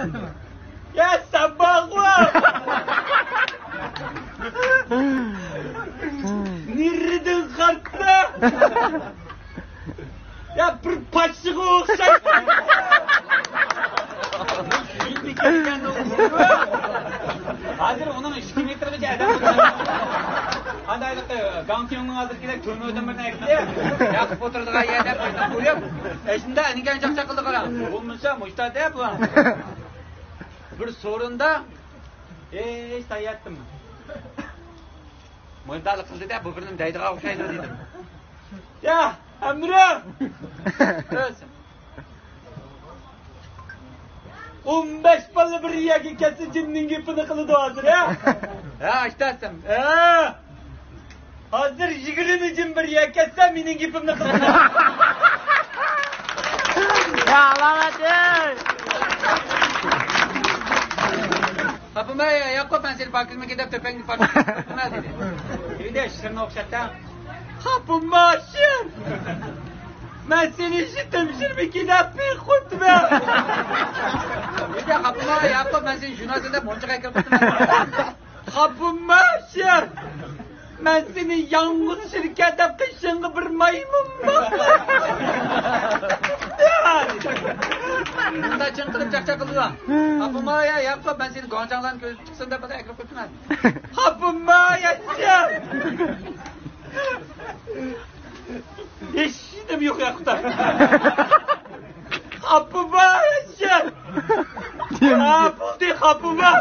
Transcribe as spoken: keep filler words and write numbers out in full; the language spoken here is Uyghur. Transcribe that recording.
يا سامباغۇ! نېرىدىن قارتلا! يا بىر پاششىغا ئوخشايسەن! ھازىر ئۇنىڭ ئىككى مېتىرغىچە ئادەم. قانداق، گاڭتيۇڭنىڭ ھازىر كېلىپ تۈرمىدىن بىرنى ئەكىلىپ، ياقىپ ئولتۇرىدىغان يەردە بىرنى قويۇپ، ئەشۇنداق ئىنىكەن چاقچاق قىلدى قاراڭ. بولمىسا مۇشتا دەپ بۇ. بىر سورۇندا ھېچ تاياتتىم. مۇنداق قىلدى-دە، بۇ بىرنېمە دەيدىغان ئوخشايدۇ دېدىم. يا، ئەمرە! ئون بەش بالا بىر يەرگە كەلسە، جىننىڭ گېپىنى قىلىدۇ ھازىر، ھە؟ ھە، ئاشتاسىم. ھە! ھازىر يىگىرمە جىن بىر يەرگە كەلسە، مېنىڭ گېپىمنى قىلىدۇ. يا، ئالامەت، ئەي! خاپىما، ياقۇپ، مەن سېنى پاكىزمىكىن دەپ تۆپەڭنى پاكىز قىلىمەن دېدى. ئەيدە، شىرنى ئوخشاتتىڭ. خاپىما، شىر! مەن سېنى شىتىم شىرمىكىن دەپ پىخوتىمەن. ئەيدە، خاپىما، ياقۇپ، مەن سېنى جۇنازىن دەپ مونچىغا ئەكىرىپ قويدۇم. خاپىما، شىر! مەن سېنى ياڭغۇز شىركەت دەپ قېشىڭغا بىر مايمۇن باقىمەن. مۇنداق چىڭقىلىپ چاقچاق قىلىدۇ. خاپىما يا ياقۇپ، مەن سېنى گۇاڭجاڭلارنى كۆرۈپ چىقسۇن دەپ ئەكىرىپ قويۇپتىمەن. خاپىما يا شىر! ھېچ ئىشىم يوق ياقتا. خاپىما يا شىر! ھا، بولدى، خاپىما.